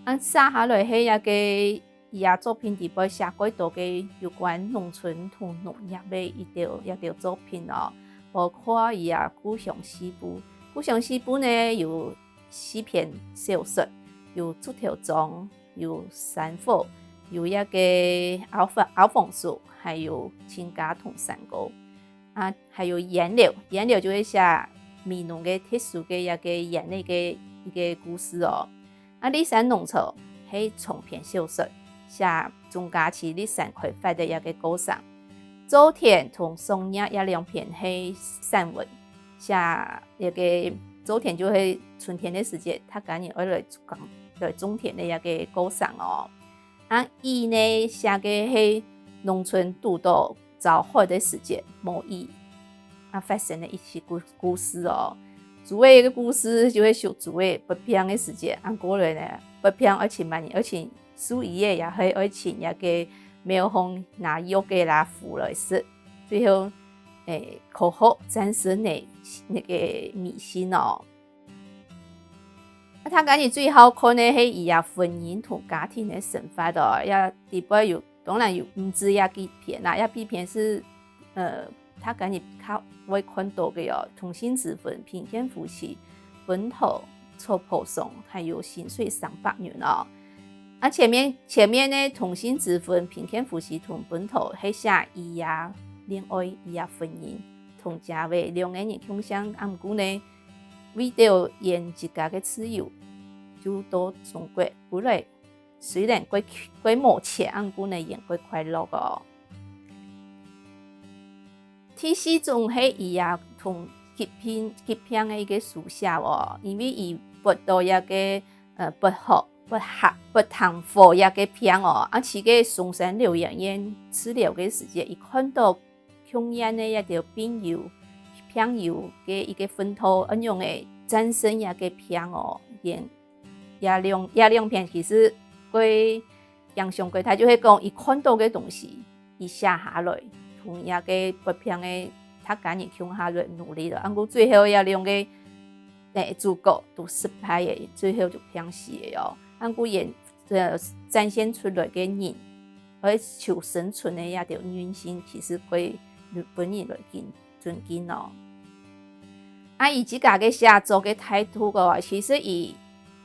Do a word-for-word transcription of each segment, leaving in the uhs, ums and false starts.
啊，續下來係這个佢个作品裡背寫較多个有關農村同農業个一兜，一兜作品哦，包括佢个故鄉四部。故鄉四部呢，有四篇小說，有竹頭庄，有山火，有這个拗房，拗房叔，還有親家同山歌。啊，還有菸樓，菸樓就係寫美濃个特殊个一个菸个一个，一个故事哦。啊，笠山農場係長篇小說，寫鍾家在笠山開發个一个過程。做田同賞月這兩篇係散文，寫一个做田就係春天个時節，大家人愛來種，來種田个一个過程哦。啊，雨呢，寫个係農村堵著遭害个時節，無雨，啊，發生个一些故，故事哦。豬仔个故事就係屬豬仔發病个時節，啊，過來呢，發病愛尋麼人，愛尋獸醫个，也係愛尋這个廟方拿藥个啦，符來食。最後，誒，科學戰勝了這个迷信哦。啊，大家人最好看个係佢个婚姻同家庭个生活哦，這裡背有，當然有毋止這幾篇啦，這幾篇係，呃，大家人較會看著个哦，同姓之婚、貧賤夫妻、奔逃、草坡上，還有薪水三百銀哦。啊，前面，前面呢，同姓之婚、貧賤夫妻同奔逃係寫佢个戀愛、佢个婚姻，同姐夫兩个人共姓，啊，毋過呢， 為著圓自家个自由，就到中國歸來，雖然過，過無錢，毋過呢，圓過快樂哦。第四種係佢个同疾病，疾病个一个書寫哦，因為佢發著一个，呃，發渴、發渴、發痛火一个病哦，啊，去个松山療養院治療个時節，佢看著 共樣个一兜病友，病友个一个奮鬥，仰般个戰勝這个病哦，圓，這兩，這兩篇其實過影響過大，就係講佢看著个東西，佢寫下來，同這个發病个大家人共下來努力了。啊，毋過最後這兩个，誒，主角都失敗个，最後就病死个哦。啊，毋過圓，呃，展現出來个人， 愛求生存个這兜韌性，其實過分人來敬，尊敬哦。啊，佢自家个寫作个態度哦，其實佢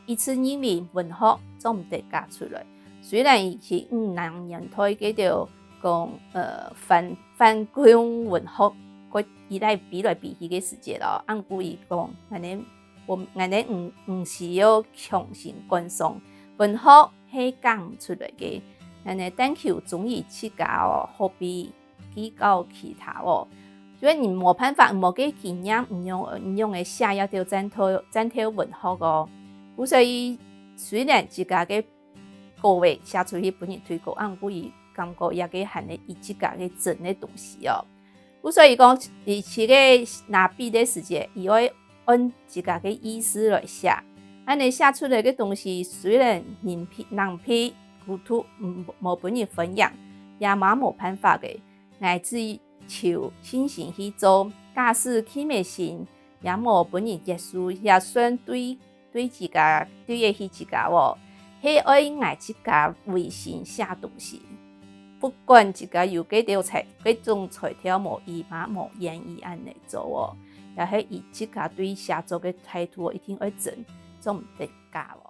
一直認為文學做毋得假出來。雖然佢係五零年代該兜講，呃，反，反共文學，過佢來比來比去个時節咯，啊，毋過佢講，恁樣，𠊎，𠊎等毋，毋需要強行跟上，文學 係假毋出來个。恁樣，但求忠於自家哦，何必計較其他哦？所以你無辦法，無个經驗，你仰，你仰會寫這兜戰鬥，戰鬥文學哦？故所以，雖然自家个稿仔寫出去分人退稿，啊，毋過佢感覺這个還係佢自家个真个東西哦。 故所以講，佢自家拿筆个時節，佢愛按自家个意思來寫。恁樣寫出來个東西，雖然人批，人批孤獨，嗯，無分人歡迎，也嘛無辦法个。𠊎只求盡心去做，假使盡尾心，也無分人接受，也算對 對自家，對得起自家哦，係愛𠊎自家違心寫東西。不管自家有該兜才，該種才調無，佢嘛無願意恁樣做哦，也係佢自家對寫作个態度哦，一定愛真，做毋得假哦。